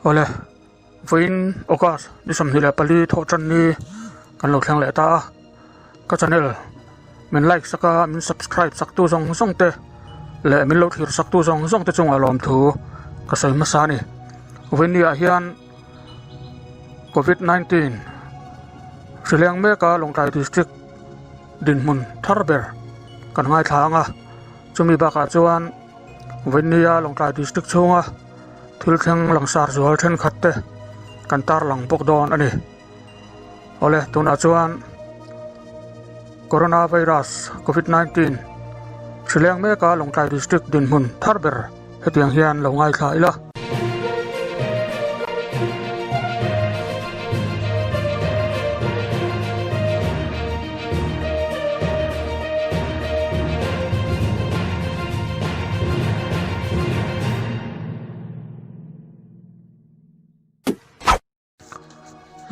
Awle, vawiin August ni 24 thawh tan ni kan lo thleng leh ta a, ka channel min like sak a, min subscribe sak tu zawng zawng te leh min lo thlir sak tu zawng zawng te chungah lawmthu ka sawi hmasa a ni. Vawiin ni ah hian Covid 19 hrileng mek a Lawngtlai District dinhmun thar ber kan ngaithla ang a, chumi bakah chuan vawiin ni a Lawngtlai District chhunga thil thleng langsar zual thenkhat te kan tarlang bawk dawn a ni. Awle tunah chuan Corona virus Covid 19 hrileng mek a Lawngtlai District dinhmun thar ber hetiang hian lo ngaithla ila.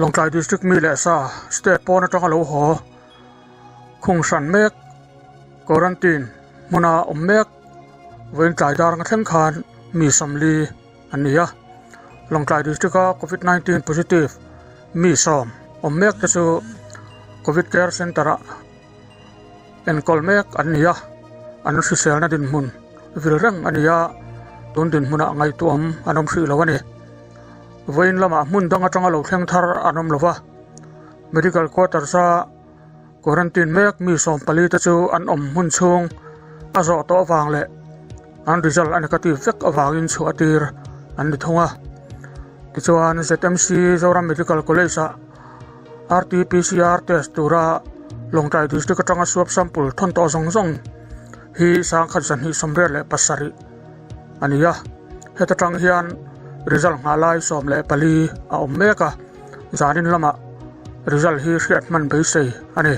Lawngtlai District mi leh sa state pawn atanga lo haw khung hran mek quarantine hmuna awm mek vawiin tlai dar nga thleng khan mi 40 an ni a. Lawngtlai District a Covid 19 positive mi 10 awm mek te chu Covid Care Centre ah enkawl mek an ni a, an hriselna dinhmun vil reng a ni a, tun dinhmunah ngaihtuahawm an awm hrih lo a ni. Vawiin lamah hmun dang atanga lo thleng thar an awm lo va, Medical Quarters a quarantine mek mi 14 te chu an awm hmun chhung a zawh tawh avang leh an result a negative vek avangin chhuah tir an ni thung a. Tichuan ZMC Zoram Medical College ah RT-PCR test tura Lawngtlai District atanga swab sample thawn tawh zawng zawng hi 1287 a ni a, heta tang hian result nghah lai 14 a awm mek a, zanin lamah result hi hriat hman beisei a ni.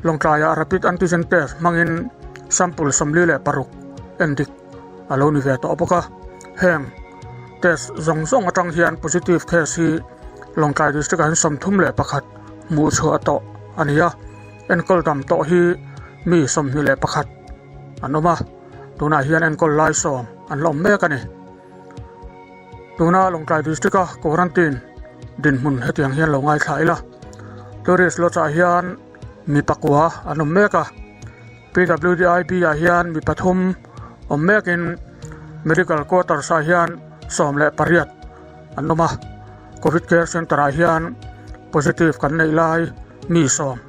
Lawngtlaiah rapid antigen test hmangin sample 46 endik a lo ni ve tawh bawk a, heng test zawng zawng atang hian positive case hi Lawngtlai district ah hian 31 hmuh chhuah tawh a ni a, enkawl dam tawh hi mi 21 an awm a, tunah hian enkawl lai 10 an la awm mek a ni. Tuna Lawngtlai district a quarantine dinhmun hetiang hian lo ngaithla ila, tourist lodge ah hian mi pakua an awm mek a, PWDIB ah hian mi pathum awm mekin medical quarters ah hian 18 an awm a, Covid care centre ah hian positive kan neih lai mi 10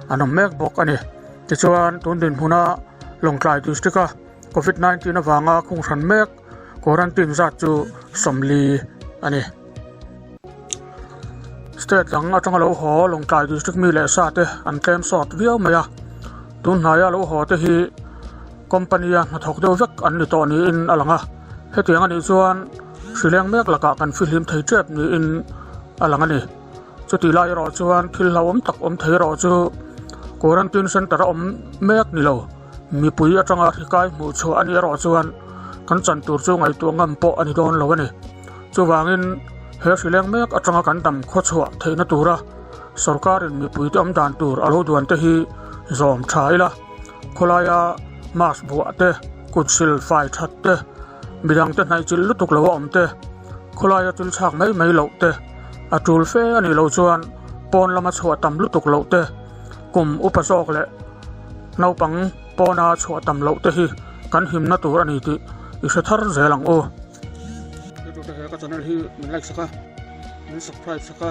an awm mek bawk a ni. Tichuan tun dinhmuna Lawngtlai district a Covid 19 avanga khung hran mek quarantine zat chu 40 a ni. State dang atanga lo haw Lawngtlai district mi leh sa te an tlem sawt viau mai a, tun hnaia lo haw te hi company a hnathawk deuh vek an ni tawh niin a lang a, hetiang anih chuan hrileng mek lakah kan fihlim thei tep niin a lang a ni. Chutih lai erawh chuan thil hlauhawm tak awm thei erawh chu quarantine centre a awm mek ni lo, mipui atanga hrikai hmuh chhuah a nih erawh chuan kan chan tur chu ngaihtuah ngam pawh a ni dawn lo a ni. Chuvangin he hrileng mek atanga kan dam khaw chhuah theihna tura sorkarin mipuite awm dan tur a lo duan te hi zawm tha ila, khawlaia mask buah te, kut sil fai that te, midang te hnaih chilh lutuk lo a awm te, khawlaia thil chhak mai mai loh te, a tul fe a nih loh chuan pawn lama chhuah tam lutuk loh te, kum upa zawk leh naupang pawna chhuah tam loh te hi kan himna tur a ni tih i hre thar zel ang u. Youtube te ka channel hi min like sak a, min subscribe sak a,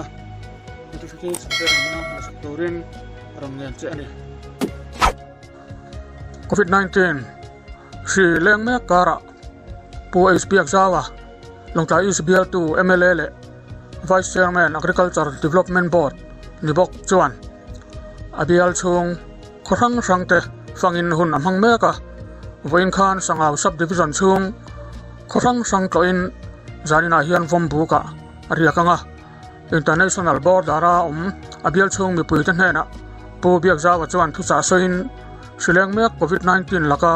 notification te rawn hmuh sak turin rawn ngen che a ni. Covid 19 hri leng mek karah Pu H Biakzaua, Lawngtlai East bialtu mla leh Vice Chairman Agriculture Development Board ni bawk chuan a bial chhung khaw hrang hrang te fangin hun a hmang mek a, vawiin khan Sangau Sub Division chhung khaw hrang hrang tlawhin zaninah hian Vawmbukah a riak ang a, International border a awm a bial chhung mipuite hnenah Pu Biakzaua chuan thuchah sawiin hrileng mek Covid 19 laka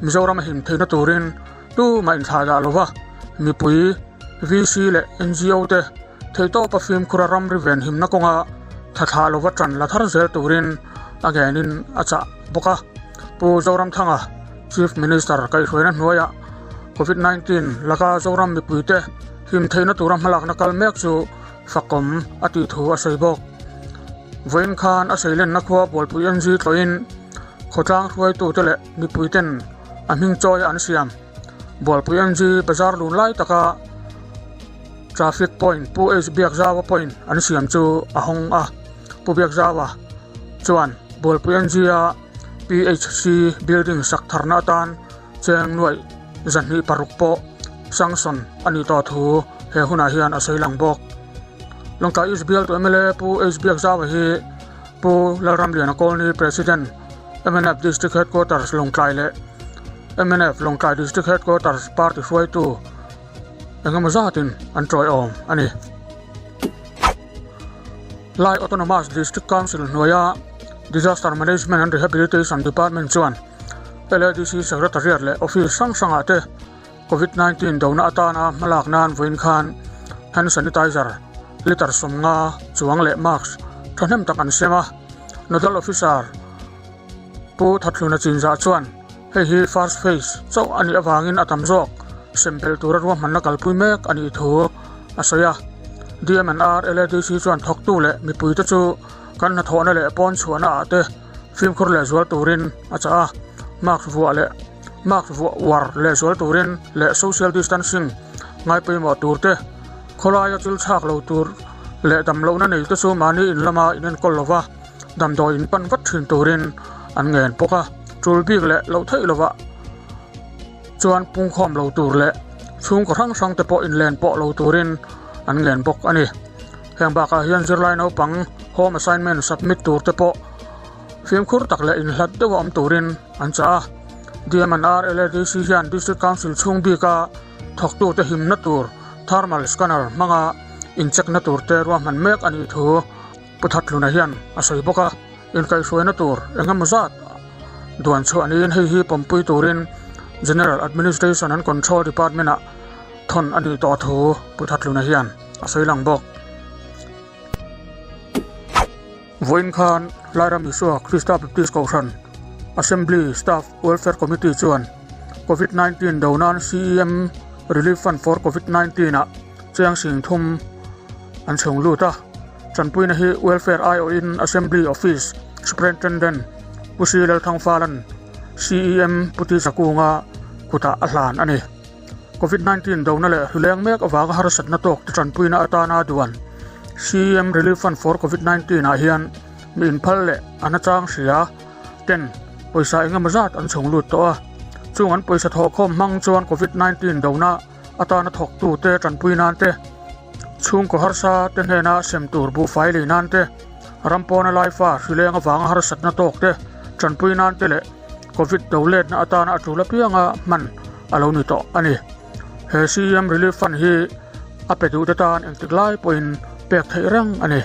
Mizoram a him theihna turin tumah inthlah dah lova mipui VC leh NGO te theihtawpa fimkhura ramri venhimna kawnga thathlah lova tan la thar zel turin a ngenin a chah bawk a. Pu Zoramthanga Chief Minister kaihhruaina hnuaiah Covid 19 laka Zoram mipuite. him theihna tura hmalakna kal mek chu fakawm a tih thu a sawi bawk. Vawiin khan a seilenna khua Bualpui NG tlawhin khawtlang hruaitute leh mipuiten a hming chawi an siam. Bualpui NG bazar lun lai taka traffic point Pu H Biakzaua point an siam chu a hawng a. Pu Biakzaua chuan Bualpui NG-a PHC building sak tharna atan cheng nuaih 206 pawh sanction a nih tawh thu he hunah hian a sawi lang bawk. Lawngtlai East bialtu mla Pu H Biakzaua hi Pu Lalramliana Colony President mnf District Headquarters Lawngtlai leh mnf Lawngtlai District Headquarters party hruaitu engemaw zatin an tawiawm a ni. Lai Autonomous District Council hnuaia Disaster Management and Rehabilitation Department chuan LADC Secretariat leh Office hrang hrangah te Covid 19 dona atana hmalak nan vawiin khan hand sanitizer litre 50 chuang leh mask thahnem tak an sem a. Nodal Officer Pu Thathluna Chinzah chuan hei hi first phase chauh a nih avangin a tam zawk sem belh tura ruahmanna kalpui mek a nih thu a sawi a. DMNR LADC chuan thawktu leh mipuite chu kan hnathawhna leh pawn chhuahna ah te fimkhur leh zual turin a chah a, mask vuah leh mask vuah uar leh zual turin leh social distancing ngai pawimawh tur te, khawlaia chil chhak lo tur leh damlohna nei te chu mahni in lama inenkawl lova damdawi in pan vat thin turin an ngen bawk a, tul bik leh loh theih lovah chuan pungkhawm lo tur leh chhungkaw hrang hrang te pawh inlen pawh lo turin an ngen bawk a ni. Heng bakah hian zirlai naupang home assignment submit tur te pawh fimkhur tak leh inhlat deuh a awm turin an chah a. DMNR LADC hian District Council chhung bika thawktute himna tur thermal scanner hmanga incheck-na tur te ruahman mek a nih thu Pu Thatluna hian a sawi bawk a, inkaihhruaina tur eng emaw zat duan chhuah niin hei hi pawmpui turin General Administration and Control Department-ah thawn a nih tawh thu Pu Thatluna hian a sawi lang bawk. Vawiin khan Lairam Isua Krista Baptist Kohhran Assembly Staff Welfare Committee chuan Covid 19 do nan CEM Relief Fund for Covid 19 ah chiang sing thum an chhung lut a. Tanpuina hi Welfare aiawhin Assembly Office Superintendent Pu Si Lalthangfalan CEM Pu Ti Zakunga kutah a hlan a ni. Covid 19 dona leh hluleng mek avanga harsatna tawk te tanpuina atana duan CEM Relief Fund for Covid 19 ah hian mi inphal leh a nachang hria ten pawisa engemaw zat an chhung lut tawh a. Chung an pawisa thawhkhawm hmang chuan Covid 19 dona atana thawktu te tanpui nan te, chhungkaw harsa te hnena sem tur buhfai lei nan te, ram pawna laifa hrileng avanga harsatna tawk te tanpui nan te leh Covid do letna atana a tul apianga hman a lo ni tawh a ni. He CM Relief Fund hi a pe duhte tan engtik lai pawhin pek theih reng a ni.